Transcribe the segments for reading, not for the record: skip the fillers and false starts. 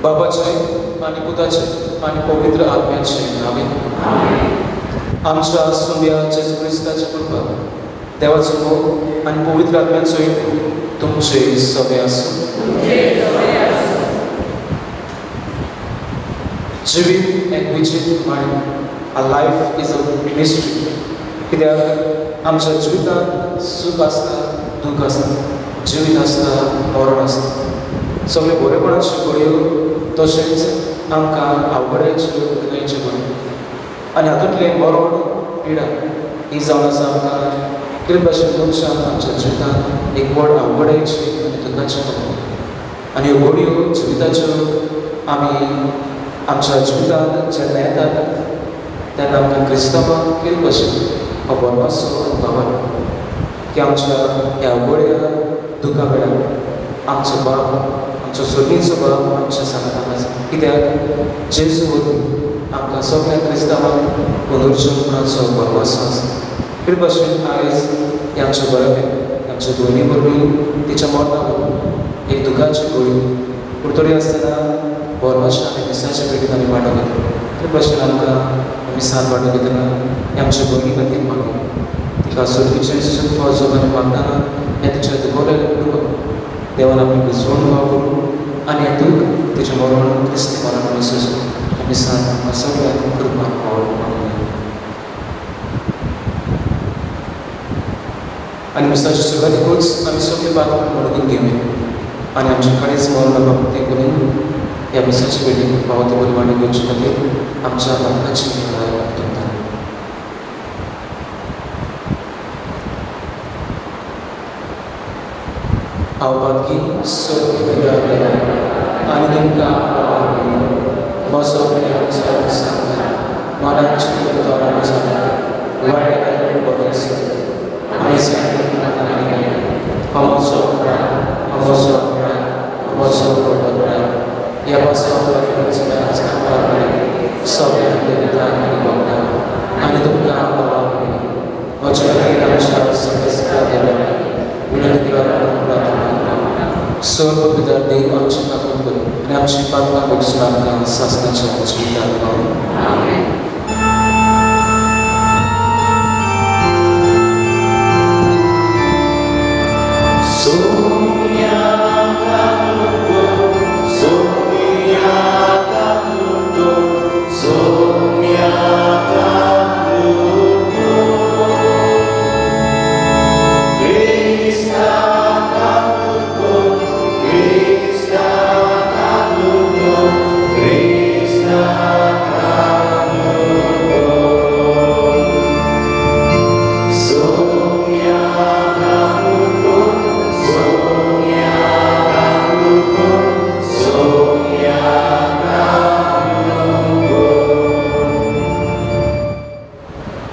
बाबाचे आनी पुताचे आनी पवित्र आत्म्याचे नांवान आमच्या सुम्या जेजू क्रिस्ताचे कृपा, देवाचो मोग आनी पवित्र आत्म्याचो एकवट तुमचे सगळे आसूं. जिवीत एक विचित्र मांड. A life is a mystery. कित्याक आमच्या जिवितांत सूख आसता, दूख आसता, जिवीत आसता, मरण आसता. सगळे बरेपणाच्यो घडयो तशेंच आमकां आवडायच्यो न्हयच्यो घडयो आनी हातूंतलें मरण पिडा ही जावन आसा आमकां कितें भाशेन मनशान आमच्या जिवितांत एक व्हड आवडायची आनी दुखाची खबर. आनी ह्यो घडयो जिविताच्यो आमी आमच्या जिवितांत जेन्ना येतात तेन्ना आमकां क्रिस्तांवाक कितें भाशेन हो बरो अनुभव की आमच्या ह्या बऱ्या दुखा वेळार आमचो बाप, आमचो सोदीचो बाप आमच्या सांगातान आसा. कित्याक जेजू वरवीं आमकां सगळ्या क्रिस्तांवाक पुनर्जन्मणाचो भरवंसो आसा. कितें भाशेन आयज हें आमच्या बरोबर आमच्या भयणी वरवीं तिच्या मरणा वरवीं एक दुखाची गोळी पूण तरी आसतना बरवाच्या आनी मिसाच्या पेटीन आमी वांटो घेतलो. ते भाशेन आमकां मिसान वांटो घेतना हें आमच्या भयणी खातीर मागूं तिका सोदीचें सूख फावो आनी मागतना हें तिच्या दुखवलेलें कुटुंबाक देवान आपली भिजवण फावो करूं आनी हें दूख तिचें मरण क्रिस्ती मरण आमी सोसूं. ह्या मिसान आमकां सगळ्यांक कृपा फावो मागूया. आनी मिसाच्या सुरवातीकूच आमी सगळे पात्र म्हणून घेवया आनी आमच्या कडेच मरण बाबतीं करून ह्या मिसाची पेटीक फावो ते बरी वांटो घेवचे खातीर आमच्या भक्ताची तुमकां. हांव बाकी सगळें आनी तुमकां म्हजो सांगता मनाची वायट बरें म्हजो म्हजो म्हजो ह्या सगळ्या देवता आनी भक्ता आनी तुमकां बाबा म्हज्या खातीर आमच्या सगळ्या देवाक विनंती प्रार्थना. सर्व पिता देव आमची काकूत करूं आनी आमची पातकां भोगसून आमकां सासणाच्या जिवितांत पावूं.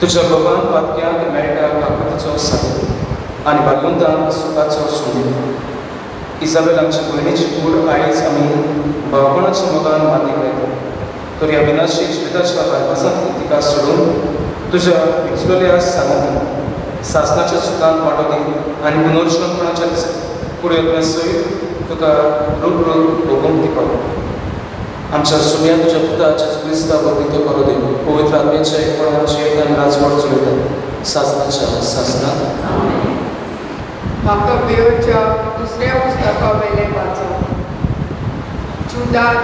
तुज्या भगवान पातक्यांक मेळटा काकुतीचो सागर आनी भाग्यवंतांक सुखाचो सोदीर. इजाबेल आमच्या भयणीची कूड आयज आमी भावपणाच्या मोगान मातीक लायता तर ह्या विनाशी जिविताच्या बायपासांतली तिका सोडून तुज्या विचलेल्या सांगातान सासणाच्या सुखान वांटो दी आनी पुनर्जन्मपणाच्या दिसा फुडें सयत तुका रूप रूप भोगूंक दिवपाक. आमच्या सुम्या तुज्या पुता जेजू क्रिस्ता वरवीं तो करो देव पवित्र आत्म्याच्या एकपणान जियेतान राजवट चलयता सासणाच्या सासणाक. मक्कबेयोच्या दुसऱ्या पुस्तका वयलें वाचप. जुदान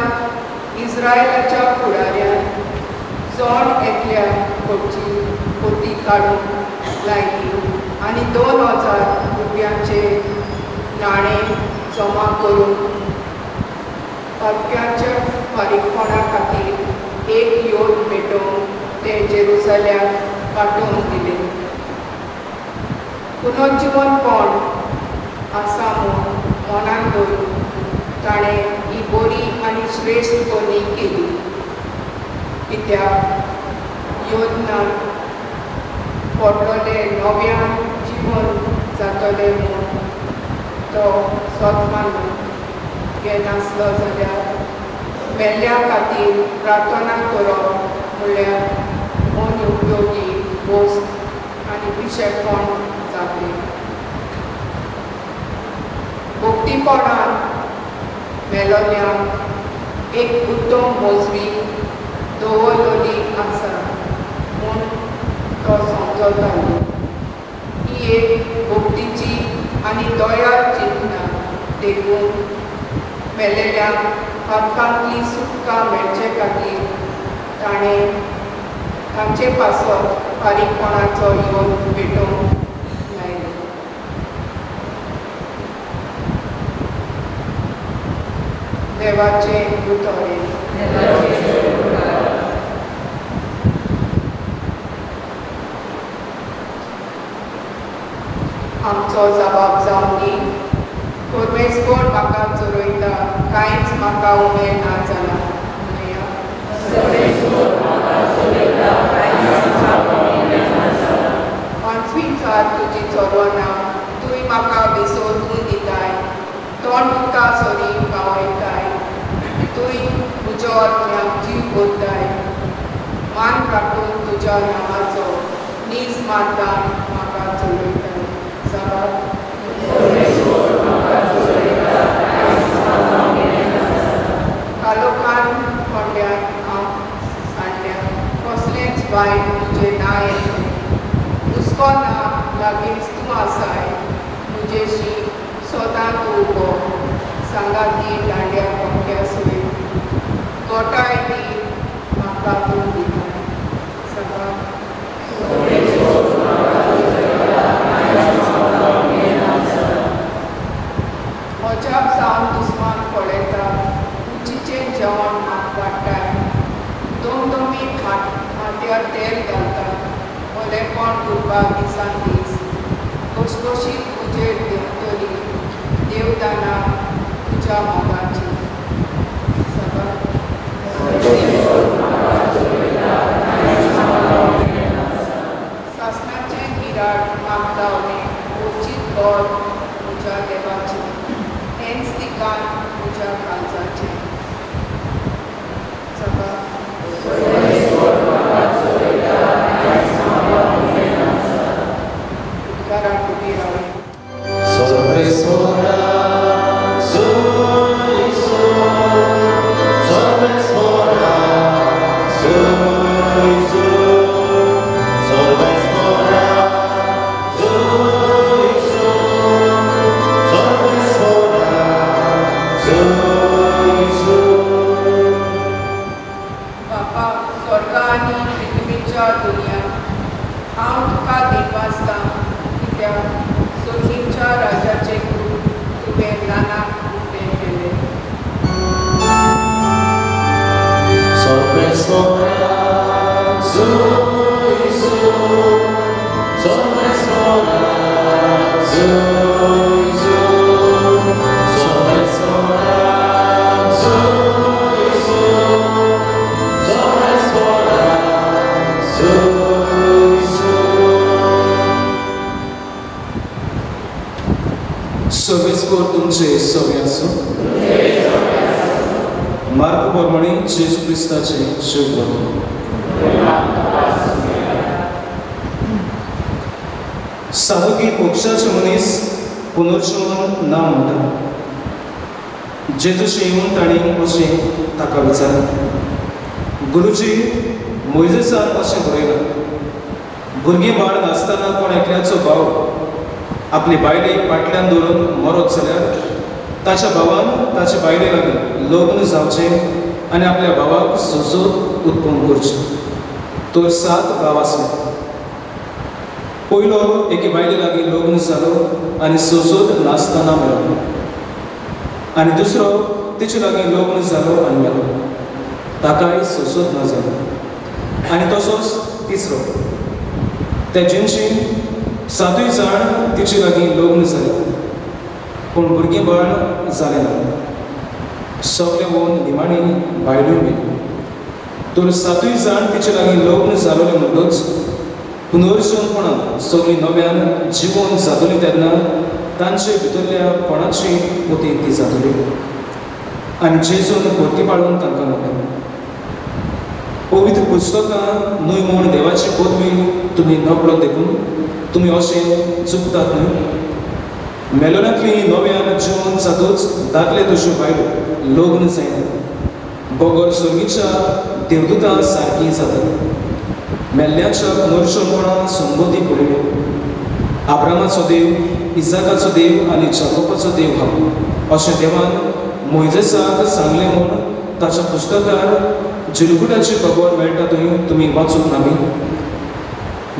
इस्रायलाच्या फुडाऱ्यान जण एकल्या कडची पोती काडून लायली आनी 2000 रुपयांचे नाणें जमा करून पातक्याच्या फारीकपणा खातीर एक योद भेटोवन ते जेरुसलेमाक पाठोवन दिले. पुनर्जिवनपण आसा म्हूण मनान दवरून ताणें ही बरी आनी श्रेश्ठ करणी केली. कित्याक योदनान पडलोले नव्यान जिवन जातलें म्हूण तो सत मानून घेनासलो जाल्यार मेल्ल्या खातीर प्रार्थना करप म्हणल्यार अनुपयोगी वस्त आनी पिशेपण जातलें. भक्तीपणान मेलोल्यांक एक उत्तम मोजवी दवरलेली आसा म्हूण तो समजतालो. ही एक भक्तीची आनी दया चिंतना देखून मेलेल्या पातकांतली सुटका मेळचे खातीर ताणें तांचे पासत फारीकपणाचो योग पेटोवंक लायलो. देवाचें उतरें. आमचो जबाब जावं दी. परमेश्वर म्हाका चरयता, कांयच म्हाका उणें ना जालां. पांचवी चार तुजी चलना, तुवें म्हाका विसोदून दिताय, तोंड उदका सरी पावयताय, तुवें म्हजो आत्म्याक जीव भरताय, मान राखून तुज्या नांवाचो नीज मार्गान म्हाका चलयताय. कालोखान कोंड्यान हांव सांडल्या, कसलेंच वायट म्हजें ना येतलें, हुस्को ना लागींच तूं आसाय, म्हजेशी सदां तूं उबो, सांगाती दांड्या पंख्या सयत, गोठाय दी म्हाका तूं दिताय. अजाप जावन दुस्मान पळयता, उचीचें जेवण म्हाका वाडटाय, दोमदोमी माथ्यार तेल घालता, भलेपण उरपा दिसान दीस, घसघशीत उजेड देंवतली देवदानां तुज्या मोगाची. सासणाचें गिराण म्हाका गावलें, वचीत गोड म्हज्या देवाचें, हेंच ठिकाण म्हज्या काळजाचें. उपकाराक उबी रावया. बापा, स्वर्ग आनी पृथ्वीच्या दुनिया हांव तुका दिनवासता, कित्याक सोदींच्या राजाचें गुरू तुवें ल्हानाक उकतें केलें. सर्वेस्पोर तुमचे सवे आसूं. मार्क प्रमाणे जेजू क्रिस्ताचे शुभ. सादुकी पक्षाचे मनीस पुनर्जीवन ना म्हणटा. जेजूशी येवन तांणी अशें ताका विचारलें, गुरुजी, मोयजेसान अशें बरयलां, भुरगीं बाळ नासतना कोण एकल्याचो भाव आपली बायलेक फाटल्यान दवरून मरत जाल्यार ताच्या भावान ताचे बायले लागीं लग्न जावचें आनी आपल्या भावाक सोजोत उत्पन्न करचें. तर 7 भाव आसले. पयलो एके बायले लागीं लग्न जालो आनी सोजोत नासतना मेलो, आनी दुसरो तिचे लागीं लग्न जालो आनी मेलो, ताकाय सोजोत ना जालो, आनी तसोच तिसरो. त्या जिनशीन 7 जाण तिचे लागीं लग्न जाले, पूण भुरगीं बाळ जालें ना. सगळें वोन निमाणी बायलूय मेली. तर 7 जाण तिचे लागीं लग्न जालोले म्हणटच पुनर्जीवनपणान सगळीं नव्यान जिवन जातली तेन्ना तांचे भितरल्या कोणाची पोती ती जातली. आनी जेजून भरती पाळून तांकां म्हणलें, पवित्र पुस्तकां न्हय म्हूण देवाची पदवी तुमी नकळत देखून तुमी अशें चुकतात न्हय. मेलोनांतली नव्यान जिवन जातूच दादले तश्यो बायलो लग्न जायना, बगर सर्गीच्या देवदूतां सारकी जातात. मेल्ल्याच्या पुनर्जन्मपणा संबोधी पळय आब्रामाचो देव, इजाकाचो देव आनी जाकोबाचो देव हांव अशें देवान मोयजेसाक सांगलें म्हूण ताच्या पुस्तकार जिरकुटाची खबर मेळटा थंय तुमी वाचूंक ना मी.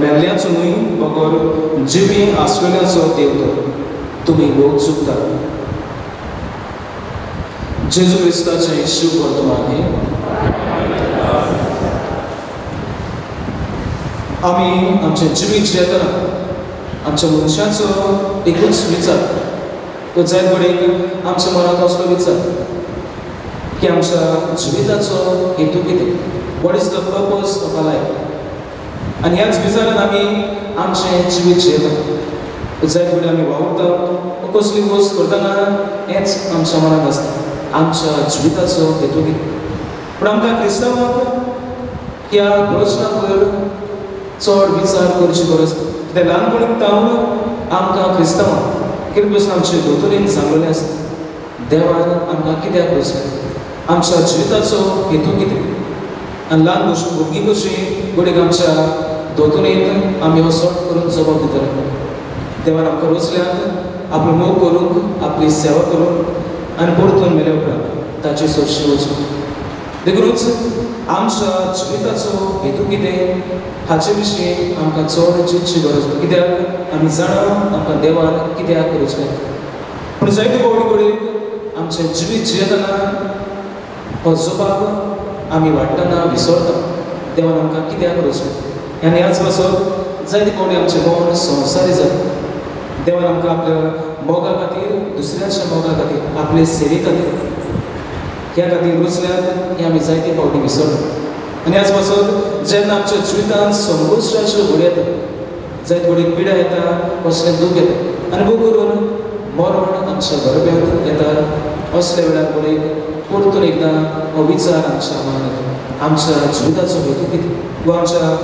मेल्ल्याचो न्हय बगर जिवी आसलेल्याचो देव तो. तुमी भोव चुकतात. जेजू क्रिस्ताचें शुभ वर्तमान हें. आमी आमचें जिवीत जियेतना आमच्या मनशाचो एकूच विचार तो जायत घडयेक आमच्या मनांत असलो विचार की आमच्या जिविताचो हेतू कितें, what is the purpose of our life. आनी ह्याच विचारान आमी आमचें जिवीत जियेता. जायत घडये आमी वावुरता कसली वस्त करतना हेंच आमच्या मनांत आसता, आमच्या जिविताचो हेतू कितें. पूण आमकां क्रिस्तांवांक ह्या प्रस्नाक चड विचार करची गरज ना. कित्याक ल्हानपणी तावन आमकां क्रिस्तांवांक कितें प्रस्न आमचे दोतोरीन सांगलेलें आसता, देवान आमकां कित्याक रचलें, आमच्या जिविताचो हेतू कितें. आनी ल्हान भुरगीं कशीं घडयेक आमच्या दोतोरीन आमी हो सट करून जबाब दितले, देवान आमकां रचल्यात आपलो मोग करूंक, आपली सेवा करूंक आनी परतून मेले उपरांत ताची सोदशी वचूंक. देखूनच आमच्या जिविताचो हेतू कितें हाचे विशीं आमकां चड चिंतची गरज ना, कित्याक आमी जाणा आमकां देवान कित्याक रचलें. पूण जायते फावटी घडयेक आमचें जिवीत जियेतना हो जबाब आमी वाडटना विसरता, देवान आमकां कित्याक रचलें. आनी ह्याच पासत जायते फावटी आमचें मन संवसारी जाता. देवान आमकां आपल्या मोगा खातीर, दुसऱ्याच्या मोगा खातीर, आपले सेवे खातीर, ह्या खातीर रचल्यात हें आमी जायते फावटी विसरता. आनी ह्याच पासत जेन्ना आमच्या जिवितांत संघर्शाच्यो घडी येता, जायते घडये पिडा येता, कसलें दूख येता आनी भोव करून मरण आमच्या घरब्यांत येता, असल्या वेळार घडयेक परतून एकदां हो विचार आमच्या मनांत येता, आमच्या जिविताचो हेतू कितें वा आमच्या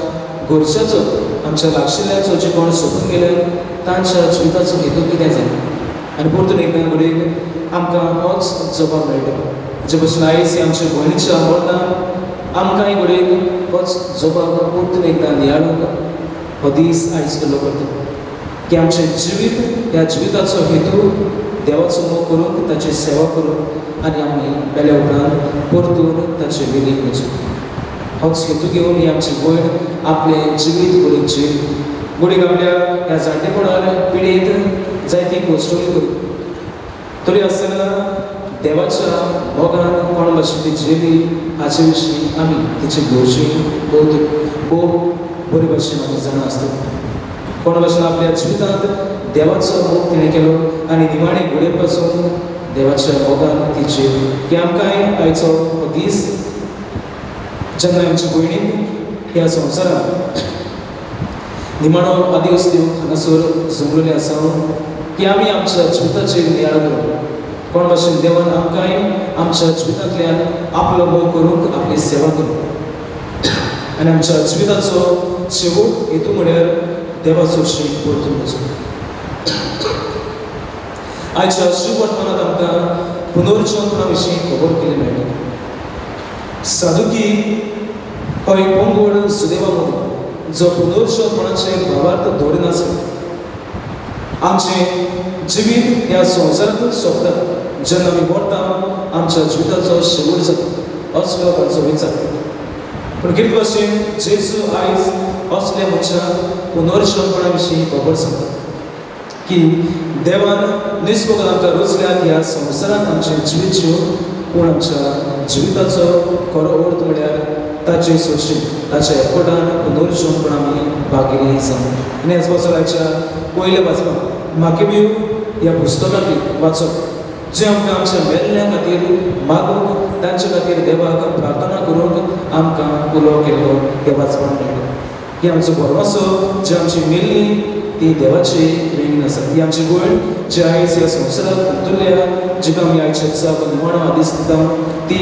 घरच्याचो, आमच्या लागशिल्ल्याचो जे कोण सोंपून गेले तांच्या जिविताचो हेतू कितें जाता. आनी परतून एकदां घडयेक आमकां होच जबाब मेळटा. जे भशेन आयज आमच्या भयणीच्या मरणान आमकांय घडयेक होच जबाब परतून एकदां नियाळूंक हो दीस आयज केल्लो करता की आमचें जिवीत, ह्या जिविताचो हेतू देवाचो मोग करूंक, ताची सेवा करूंक आनी आमी मेल्या उपरांत परतून ताचे वेलीक वचूंक. होच हेतू घेवन ही आमची भयण आपलें जिवीत घडयेक जियेली. घडयेक आपल्या ह्या जाणटेपणार पिळयेंत जायती कोश्टोली करी तरी आसतना देवाच्या मोगान कोण भाशेन ती जियेली हाचे विशीं आमी तिची घरची भोव बरे भाशेन आमी जाणा आसता. कोण भाशेन आपल्या जिवितांत देवाचो मोग तिणें केलो आनी निमाणे घडये पासून देवाच्या मोगान ती जियेली. की आमकांय आयचो हो दीस जेन्ना आमची भयणीक ह्या संवसारांत निमाणो आदिवस दिवंक हांगासर जमलेले आसा की आमी आमच्या जिविताचेर नियाळ करूं, कोण भाशेन देवान आमकांय आमच्या जिवितांतल्यान आपलो मोग करूंक, आपली सेवा करूंक आनी आमच्या जिविताचो शेवट हेतू म्हळ्यार देवाचो शी परतून वचूंक. आयच्या शुभ वर्तमानांत आमकां पुनर्जन्मा विशीं खबर केली मेळटा. सादुकी हो एक पंगड सुदेवा मदीं जो पुनर्जन्माचे भावार्थ दवरिनासलो. आमचें जिवीत ह्या संवसारांतूच सोंपता, जेन्ना आमी मरता आमच्या जिविताचो शेवट जाता असलो तांचो विचार. पूण कितें भाशेन जेजू आयज असल्या मनशाक पुनर्जन्मपणा विशीं खबर सांगता की देवान निस्पगत आमकां रचल्यात ह्या संवसारांत आमचें जिवीत जिवन, पूण आमच्या जिविताचो खरो अर्थ म्हळ्यार ताचे सोशी, ताच्या एकवटान पुनर्जन्मपण आमी भागिरी जावं. आनी ह्याच पासत आयच्या पयल्या वाचपाक माकेबियो ह्या पुस्तकांतली वाचप जें आमकां आमच्या मेल्ल्या खातीर मागूंक, तांचे खातीर देवाक प्रार्थना करूंक आमकां उलो केल्लो हें वाचपाक मेळटा. ही आमचो भरवंसो जी आमची मेल्ली ती देवाची वेगळी आसा. ही आमची भयण जी आयज ह्या संवसारांत अंतुरल्या, जिका आमी आयच्या दिसा निमाणो आदेश दिता, ती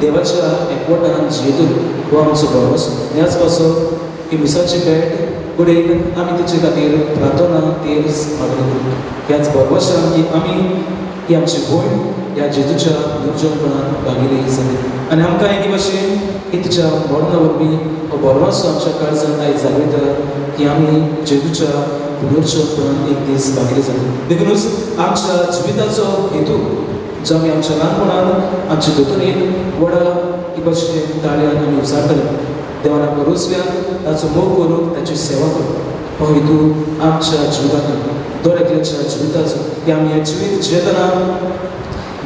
देवाच्या एकवटान जियेतली हो आमचो भरवंसो. ह्याच पासत ही मिसाची भेट घडयेक आमी तिचे खातीर प्रार्थना तेर्स मागणी करूं. ह्याच भरवंशान की आमी ही आमची भयण ह्या जेजूच्या निर्जनपणान भागिले जाले आनी आमकां एके भाशेन की तुज्या मरणा वरवीं हो बरवासो आमच्या काळजान आयज जागयता की आमी जेजूच्या पुनर्जनपणान एक दीस भागिले जाले. देखूनच आमच्या जिविताचो हेतू जो आमी आमच्या ल्हानपणान आमच्या दोतोरेन व्हडा एके भाशेन ताळ्यान आमी उचारताले, देवान आमकां रोसल्यान ताचो मोग करूंक ताची सेवा करूंक, हो हेतू आमच्या जिवितांतलो दर एकल्याच्या जिविताचो की आमी हें जिवीत जियेतना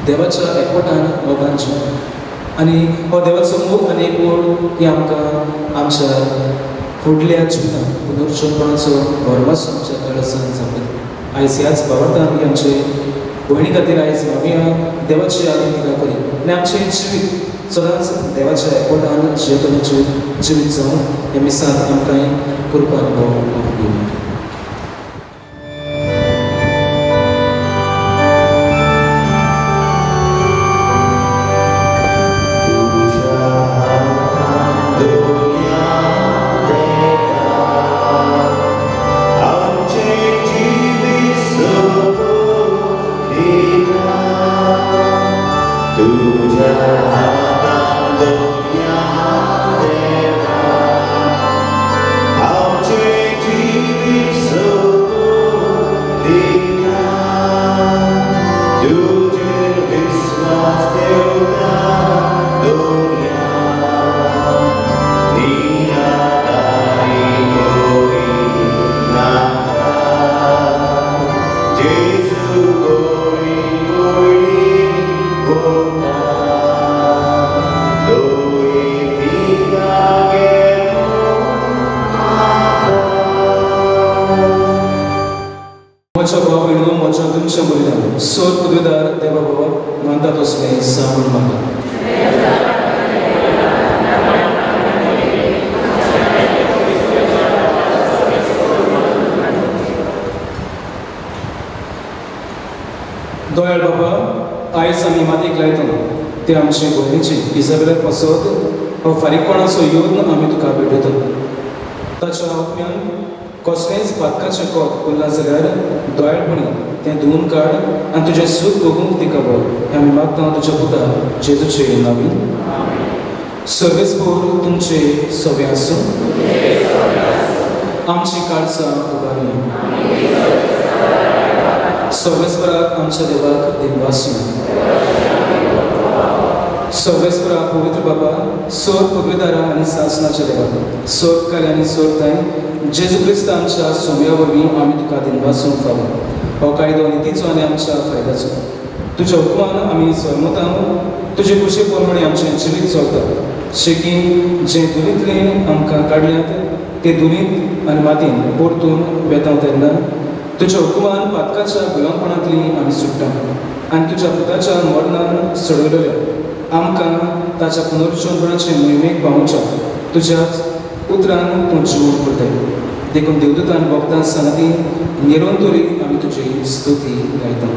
देवाच्या एकवटान मोगान जिवता आनी हो देवाचो मोग आनी एकवट की आमकां आमच्या फुडल्या जिवितांत पुनर्जनपणाचो भरवासो आमच्या काळजान जाता. आयज ह्याच भावार्थान आमी आमचे भयणी खातीर आयज मागया देवाची आदी तिका करी आनी आमचें जिवीत सदांच देवाच्या एकवटान जियेतलें जिवीत जावन ह्या मिसांत आमकां कृपा अनुभव घेवया. दयाळ बाबा, आयज आमी मातयेक लायता ते आमचे भयणीचे इजाबेला पासत हो फारीकपणाचो यत्न आमी तुका भेटयता. ताच्या उपरांत कसलेंच पातकाचें कोत उरलां जाल्यार दयाळपणी तें धुवून काड आनी तुजें सूख भोगूंक तिका बळ. हें आमी मागता तुज्या पुता जेजूचे नांवान. सर्वेस्पोर तुमचे सवे आसूं. आमची काळजां उबारया. सर्वेस्पराक आमच्या देवाक दिनवासूं. सर्वेस्परा पवित्र बाबा, सोर पदवेदारा आनी सासनाच्या देवा, सोर कार्य आनी सोर ताय जेजू क्रिस्त आमच्या सोम्या वरवीं आमी तुका दिनवासूंक फावो. हो कायदो नितीचो आनी आमच्या फायद्याचो. तुज्या हुकमान आमी जल्मता, तुजे कुशी प्रमाणे आमचें जिवीत चलता. शेकीन जें दुरींतलें आमकां काडल्यात ते दुरींत आनी मातयेन परतून वेता तेन्ना तुज्या हुकुमान पातकाच्या गुलामपणांतली आमी सुट्टा आनी तुज्या पुताच्या मरणान सोडयलेल्या आमकां ताच्या पुनर्जनपणाचे मोहिमेक पावोवच्या तुज्याच उतरान तूं जिवन करताय. देखून देवदूतान भक्तां सांगती निरंतरी आमी तुजी स्तुती गायता.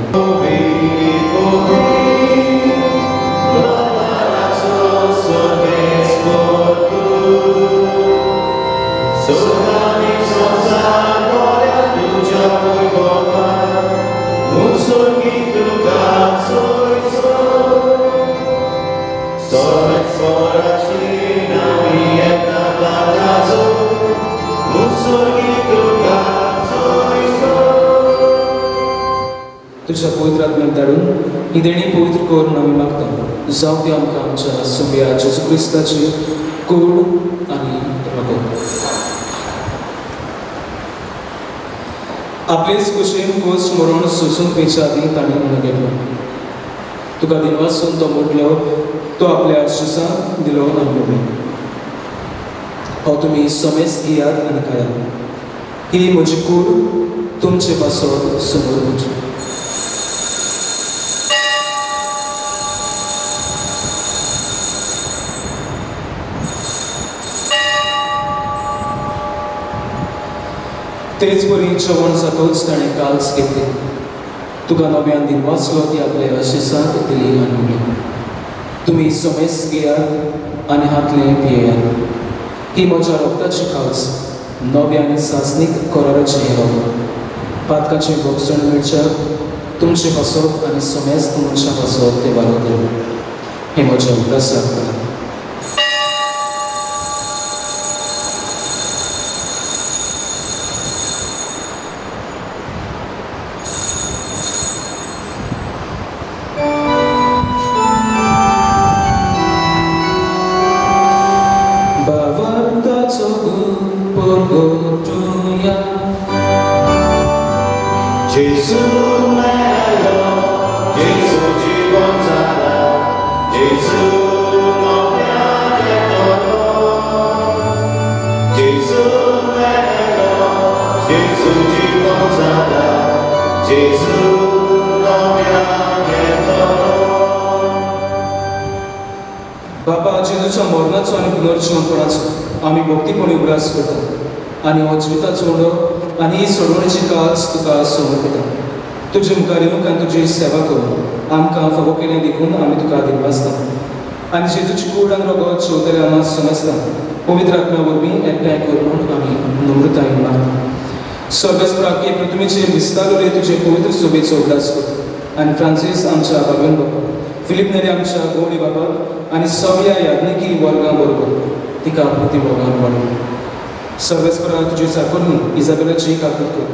तुझ्या पवित्र आत्म्याक धाडून ही देणी पवित्र करून आमी मागता. जावं ती आमकां आमच्या सोम्या जेजू क्रिस्ताची कूड आनी रगत. आपलेच कुशीन कोस मरण सोसून पेच्या आदीं ताणें उणो घेतलो. तुका दिनवासून तो मोडलो, तो आपल्या शिसांक दिलो आनी म्हणलें, हो तुमी समेस्त घेयात आनी खायात. ही म्हजी कूड तुमचे पासत समोर वचची. तेच परी जेवण जातोच ताणें काल्स घेतली, तुका नव्यान दिनवासलो, ती आपल्या शिसांक दिली आनी म्हणली, तुमी समेस्त घेयात आनी हातलें पियेयात. ही म्हज्या रक्ताची काल्स, नव्या आनी सासणीक कराराचें रगत. पातकाचें भोगसण मेळच्याक तुमचे पासत आनी समेस्त मनशां पासत ते वारो दिले. हे म्हज्या उगडासाक करा. बापा, जेजूच्या मरणाचो आनी पुनर्जिवनपणाचो आमी भक्तीपणी उगडास करता आनी हो जिविताचो उंडो आनी ही सोडवणेची काज तुका समर्पिता. तुजे मुखार येवंक आनी तुजी सेवा करूंक आमकां फावो केलें देखून आमी तुका दिनवासता आनी जेजूची कूड आनी रगत शेवतले आमा समजता पवित्र आत्म्या वरवीं एकठांय कर म्हूण आमी नम्रतायेन मागता. सर्वेस्पराक हे पृथ्वीचेर विस्तारले तुजे पवित्र सोबेचो उगडास कर आनी फ्रांसीस आमच्या बाबेन बाबा, फिलीप नेरी आमच्या गौडी बाबा आनी सगळ्या याज्ञिकी वर्गां बरोबर तिका कृती मोगान वाडोवं. सर्वेस्परा तुजी चाकरून इजाबेलाची काकूत कर,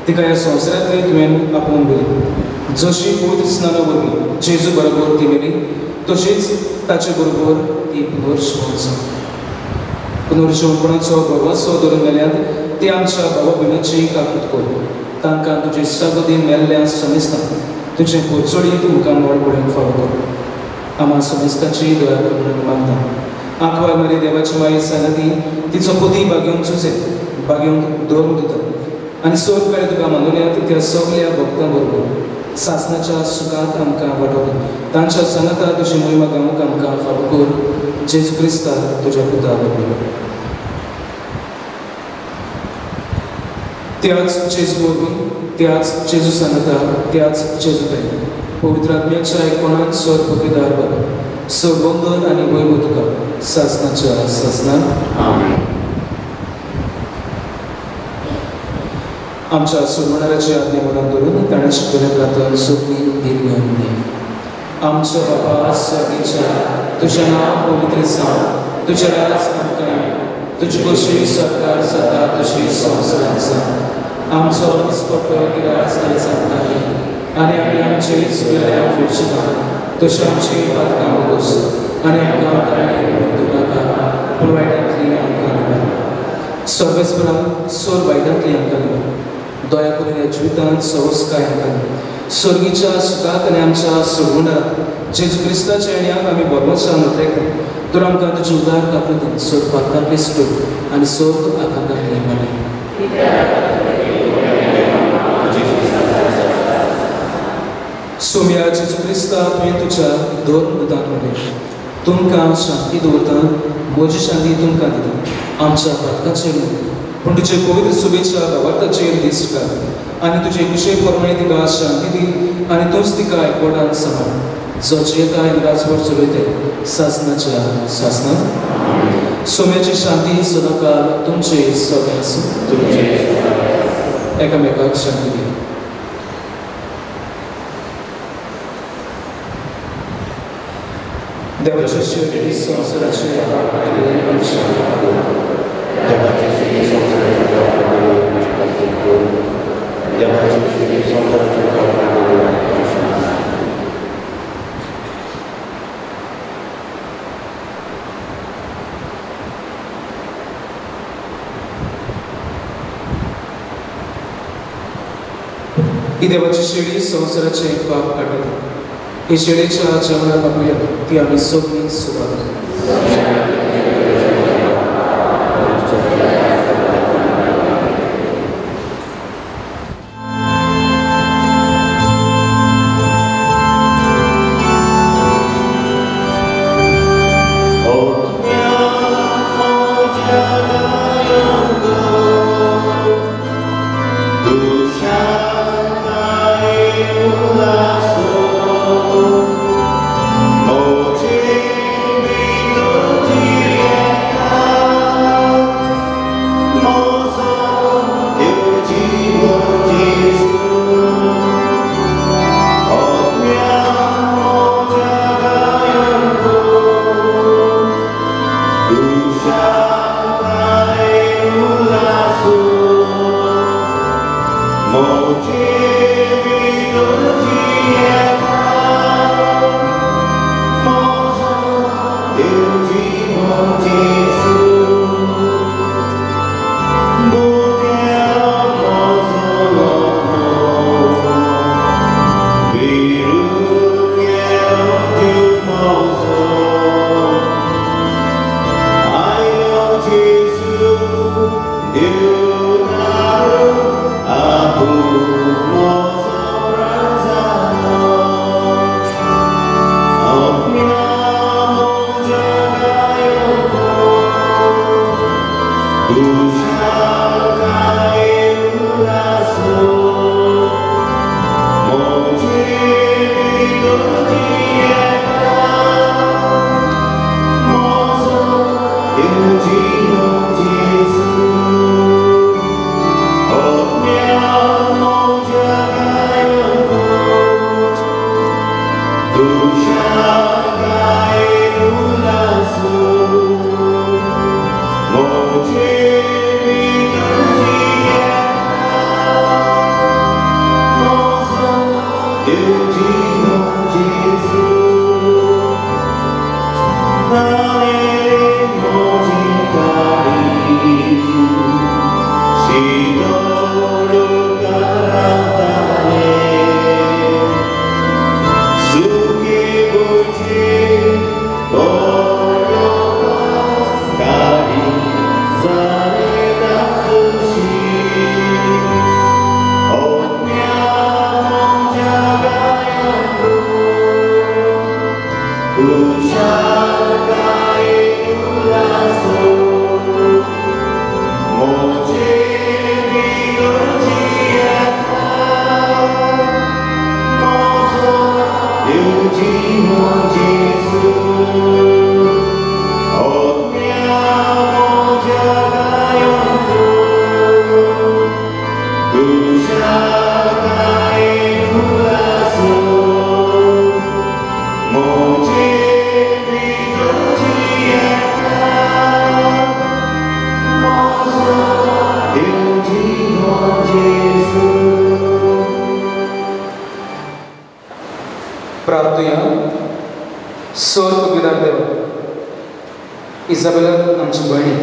तिका ह्या संवसारांतली तुवें आपोवन व्हेली. जशी पवित्र स्नाना वरवीं जेजू बरोबर ती मेली तशीच ताचे बरोबर ती पुनर्जिवन जावं. पुनर्जिवनपणाचो भरवंसो धरून मेल्यात ती आमच्या भावा भयणाची काकूत कर, तांकां तुजे इश्टागती मेल्ल्या समेस्तां तुजें कोरचोडीत मुखार पळोवंक फावो कर. आमा समेस्तांची दया कर म्हणून मागता. आंकवार मरे देवाची माई सांगती तिचो पती बागेवन चुचे बागेवन धर्म दिता आनी सोद कडेन तुका मानवल्यात त्या सगळ्या भक्तां बरोबर सासनाच्या सुखांत आमकां वाटोवं. तांच्या सांगाता तुजी मोहिमा गावंक आमकां फावो कर. जेजू क्रिस्ता तुज्या पुता वरवीं. त्याच जेजू वरवीं, त्याच जेजू सांगाता, त्याच जेजू कडेन पवित्र आत्म्याच्या एकपणान स्वर पविदार बाबा सर्वंदन आनी वैभव तुका सासनाच्या सासनान. आमेन. आमच्या सोडवणाराची आज्ञा मनात धरून ताणें शिकयल्या प्रार्थन सोंपी धीर घेवन म्हणया. आमच्या बाबा सर्गीच्या, तुजें नांव पवित्र जावं, तुजें राज आमकां येवं, तुजी कशी सरकार जाता तशी संवसारांत जावं. आमचो दिसपट्टो गिरास आयज आमकां दी आनी आमी आमचे चुकलेल्या फिरचिना तशी आमची पातकां उगोस आनी आमकां ताणें पडून दिवं नाका पूण वायटांतली आमकां निवार. सर्वेस्परा सोर वायटांतली आमकां निवार. दया करून ह्या जिवितांत सवस्काय आमकां दी. सर्गीच्या सुखाक आनी आमच्या सोडवणारा जेजू क्रिस्ताच्या येण्याक आमी भरवंसान उतरेता तर आमकां तुजी उदार काकृतीन सोर पातकांतली सुटोव आनी सोर आकांतांतली वाडय. सोम्या जेजू क्रिस्ता, तुवें तुज्या धर्म दुतांक म्हणलें, तुमकां शांती दवरता, म्हजी शांती तुमकां दिता. आमच्या पातकाचेर न्हय पूण तुजे पवित्र सुबेच्या भावार्थाचेर दीस घाल आनी तुजे कुशे प्रमाणे तिका शांती दी आनी तूंच तिका एकवटान सांबाळ, जो जियेता आनी राजवट चलयता सासनाच्या सासनान. सोम्याची शांती सदांकाळ तुमचे सगळें आसूं. एकामेकाक शांती दी. देवाचे शेवटी संवसाराचे पाप काडटले आमच्या. देवाचे शेवटी संवसाराचे पाप काडटले आमचे काकूत कर. देवाचे शेवटी संवसाराचे पाप काडटले आमचे शांती. ही देवाची शेळी संवसाराचे पाप काडटली. ही शेळीच्या जेवणाक आपोवया ती आमी सगळीं सुवात. Oh, इजाबेलाक आमची भयणी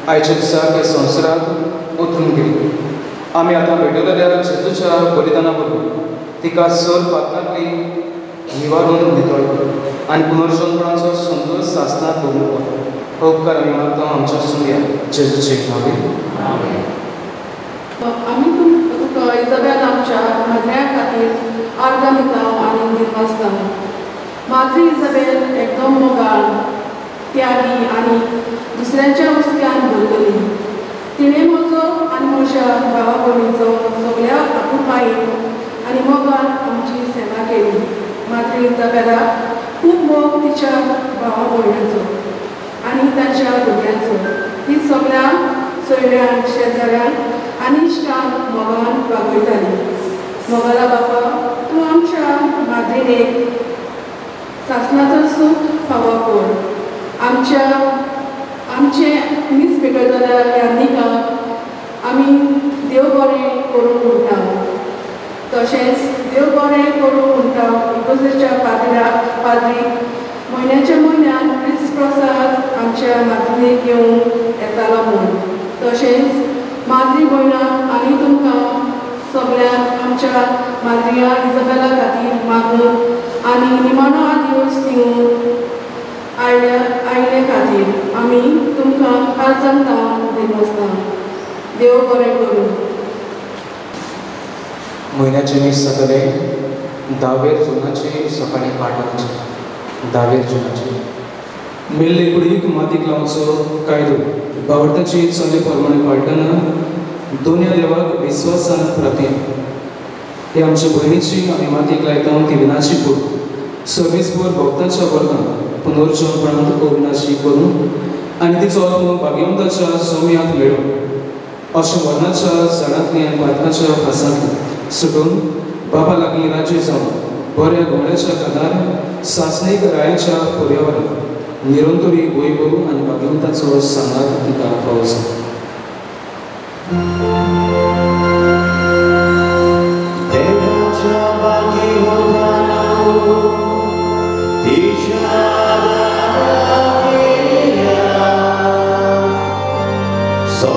आयच्या दिसाक ह्या संवसारांत उतरून गेली. आमी आतां भेटवलेल्या जेजूच्या बलिदाना वरवीं तिका सर पातनांतली निवारून नितळ आनी पुनर्जनपणाचो संतोश सासणांत दवरूंक हो उपकार आमी मागता आमच्या सुर्या जेजूचे नांवे. आमी तुका इजाबेल आमच्या माद्र्या खातीर आर्गां दिता आनी दिर्वासता. माद्री इजाबेल एकदम मोगाळ, त्यागी आनी दुसऱ्यांच्या हुस्क्यान भरलेली. तिणें म्हजो आनी म्हज्या भावा भयणीचो सगळ्या आपुलकायेन आनी मोगान आमची सेवा केली. माद्री इजाबेलाक खूब मोग तिच्या भावा भयणीचो आनी ताच्या भुरग्यांचो. ती सगळ्यांक सोयऱ्यांक, शेजाऱ्यांक आनी इश्टांक मोगान वागयताली. मोगाला बापा, तूं आमच्या माद्रिणेक सासणाचो सूख फावो कर. आमच्या आमचे मीस भेटयतल्या ह्या निकाक आमी देव बरें करूंक म्हणटा. तशेंच देव बरें करूंक म्हणटा इगर्जेच्या पाद्र्याक पाद्रीक म्हयन्याच्या म्हयन्यान क्रिस्त प्रसाद आमच्या माद्रिणेक घेवन येतालो म्हूण. तशेंच माद्री भयणाक आनी तुमकां सगळ्यांक आमच्या माद्रिया इजाबेला खातीर मागून आनी निमाणो आदिवस दिवन आयल्या आयले खातीर आमी तुमकां काळजान तावन दिर्वासता. देव बरें करूं. म्हयन्याचें मीस जातलें 10 जुनाचे सकाळीं 8 वरांचेर. 10 जुनाचे मेल्ले कुडीक मातीक लावचो कायदो भावार्थाची चले प्रमाणे पाळटना दोन्या देवाक विस्वासान प्रार्थना. हे आमचे भयणीची आमी मातीक लायता ती विनाशी कूड सर्वेस्पर भक्ताच्या वर्गान पुनर्जनपणांत अविनाशी करून आनी तिचो आत्मो भाग्यवंताच्या सोम्यांत मेळून अशें मरणाच्या झाडांतली आनी पातकाच्या फासांतली सुटून बाबा लागीं राज्य जावन बऱ्या घोड्याच्या कानार सासणीक रायाच्या पर्यावरण निरंतरी वैभव आनी भाग्यवंताचो सांगात तिका फावो जाता. So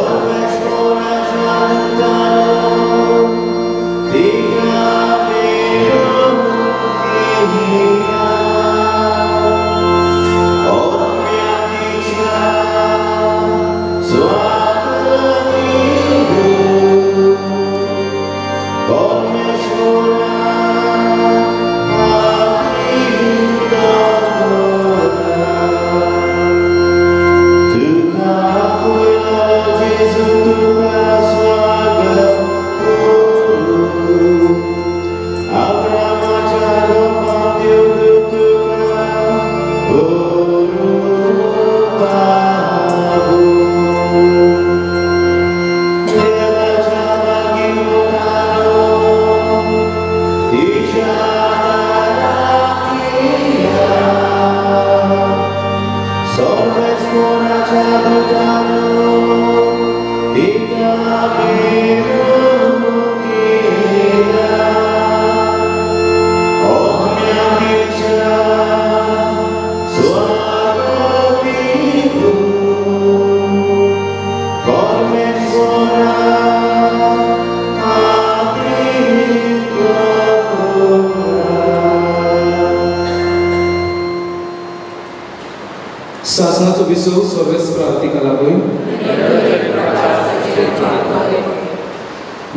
सासनाचो विसव सर्वेस प्रार्थीका लागून.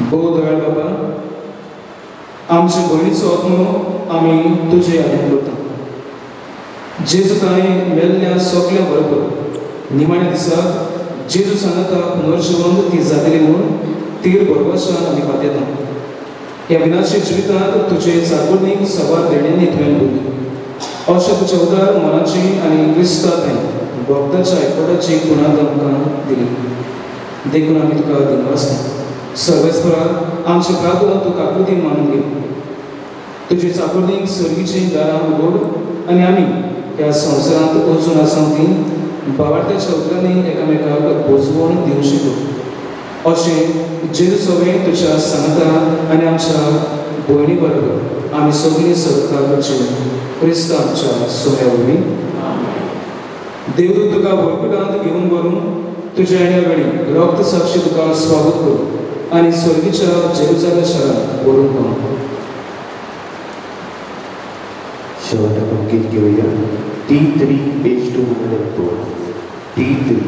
भोव दयाळ बाबा, आमचे भयणीचो आत्मो आमी तुजे यादीन करता. जेजू ताणें मेल्ल्या सगल्या बरोबर निमाण्या दिसाक जेजू सांगाता पुनर्जिवंत ती जातली म्हूण तीर बरोबरच्यान आमी पातयेता. ह्या विनाशी जिवितांत तुजे चाकुर्णीक सवार देण्यांनी तुवें दवरली. अशें तुज्या उदार मनाची आनी क्रिस्ता थंय भक्ताच्या एकवटाची कुणाद आमकां दिली. देखून आमी तुका दिनवासता. सर्वेस्परा, आमचे प्रार्थना तूं काकुळटी मानून घे. तुजे चाकुर्णीक सर्गीचीं दारां उगड आनी आमी ह्या संवसारांत वचून आसा ती भावार्थ्याच्या उतरांनी एकामेकाक पोजवण दिवंक शिकू. अशें जेजू सगळें तुज्या सांगाता आनी आमच्या भयणी बरोबर आमी सगळीं सदकां जिवन क्रिस्त आमच्या सोम्या वरवीं. देवदूत तुका वैकुटांत घेवन व्हरून तुज्या येण्या वेळी रक्त साक्षी तुका स्वागत करूं आनी स्वर्गीच्या जेरुजालेम शारांत व्हरून पावूं. शेवटाक गीत घेवया. T3 page 204. T3.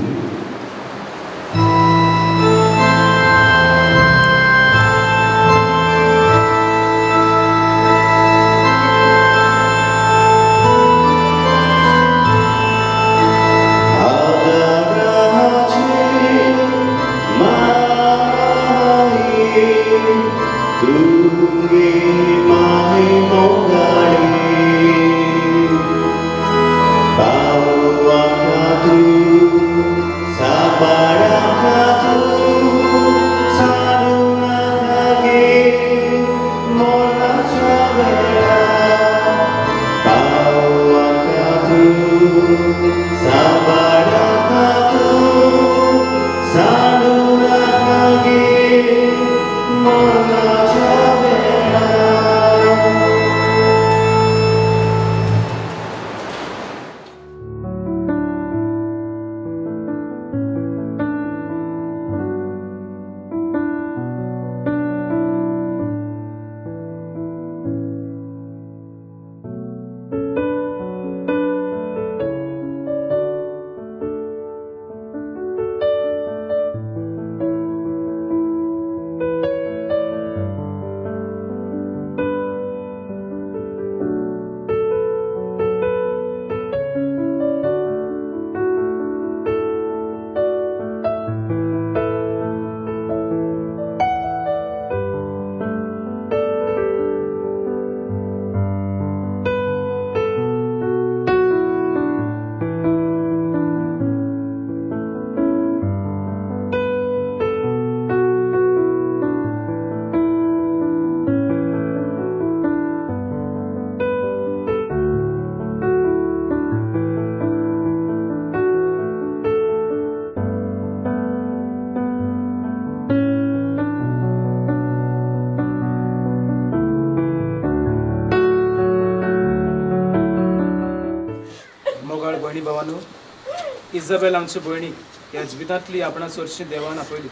Isabel आमचे भयणीक ह्या जिवितांतली आपणा चडशी देवान आपयली.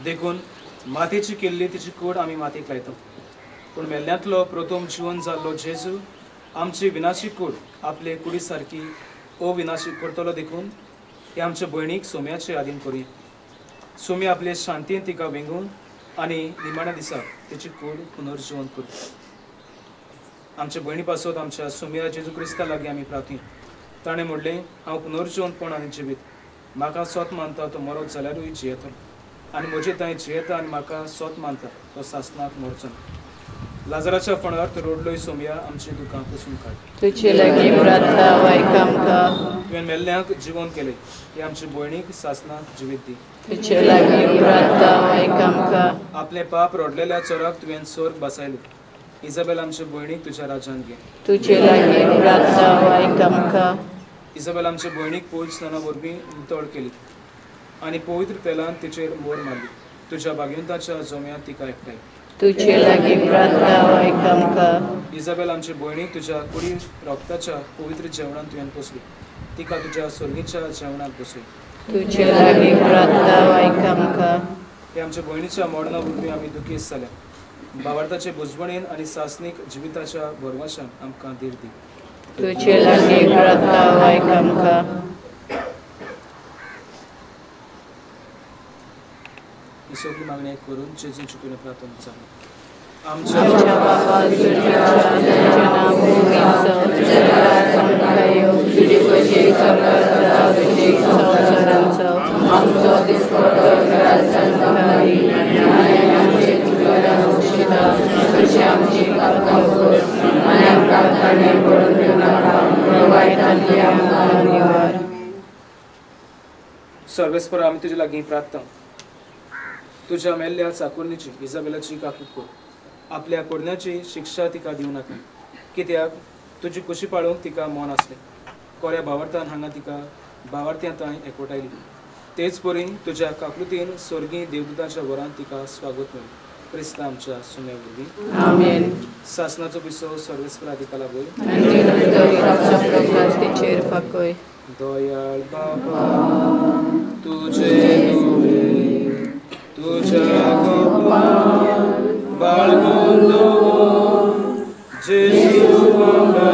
देखून मातयेची केल्ली तिची कूड आमी मातयेक लायता. पूण मेल्ल्यांतलो प्रथम जिवन जाल्लो जेजू आमची विनाशी कूड आपले कुडी सारकी अविनाशी करतलो. देखून हे आमच्या भयणीक सोम्याचे आदीन करुया. सोमी आपले शांतीन तिका वेंगून आनी निमाण्या दिसा तिची कूड पुनर्जिवन करूं. आमच्या भयणी पासत आमच्या सोम्या जेजू क्रिस्ता लागीं आमी प्रार्थना. ताणें म्हणलें, हांव पुनर्जिवंतपण आनी जिवीत. म्हाका सोत मानता तो मरत जाल्यारूय जियेतलो आनी म्हजे थंय जियेता आनी म्हाका सोत मानता तो सासनाक मरचो ना. लाजराच्या फणार तो रोडलोय सोमया आमची दुकां पुसून काड. तुजे लागीं प्रार्थना आयक आमकां. तुवें मेल्ल्यांक जिवन केलें, हे आमचे भयणीक सासनाक जिवीत दी. तुजे लागीं प्रार्थना आयक आमकां. आपलें पाप रोडलेल्या चोराक तुवें स्वर्ग बसायलें. इजाबेल आमचे भयणीक तुज्या राज्यांत घे. तुजे लागीं प्रार्थना आयक आमकां. इजाबेल आमच्या भयणीक पवित्र स्नाना वरवीं नितळ केली आनी पवित्र तेलान तिचेर मोर मारली. तुज्या भाग्यवंताच्या जम्यांत तिका एकठांय. तुजे लागीं प्रार्थना आयक आमकां. इजाबेल आमचे भयणीक तुज्या कुडी रोगताच्या पवित्र जेवणान तुवें पोसली, तिका तुज्या सोर्गीच्या जेवणाक बसय. तुजे लागीं प्रार्थना आयक आमकां. हे आमच्या भयणीच्या मरणा वरवीं आमी दुखेस्त जाल्या. बावार्थाचे बुजवणेन आनी सासणीक जिविताच्या भरवशान आमकां धीर दी. तुजे लागीं प्रार्थना आयक आमकां. ही सगळी मागणी करून जेजून चुकून प्रार्थना चालू. आमच्या बाबा तुझ्या नांव तुझ्या तुझी कशी तुझी संवसारांचो आमचो दिसपट्टो तशी आमची पापा आनी आमकां ताणें पडून दिवनाका वायटांतली आमकां निवार. सर्वेस्पर आमी तुजे लागीं प्रार्थना. तुज्या मेल्ल्या चाकुरणीची इजाबेलाची काकूत कर. आपल्या कोरण्याची शिक्षा तिका दिवं नाका, कित्याक तुजी कुशी पाळूंक तिका मन आसलें. कोऱ्या भावार्थान हांगा तिका भावार्थ्यां तांय एकवटायली. तेच परी तुज्या काकृतीन स्वर्गीय देवदूतांच्या वरान तिका स्वागत मेळ्ळें. क्रिस्ता आमच्या सुन्या वरवीं. आमेन. सासनाचो पिसो सर्वेस्परा तिका लागोय. दयाळ बाबा तुजे दुवे तुझ्या गोपान बाळगून दवर जेजू वांगडा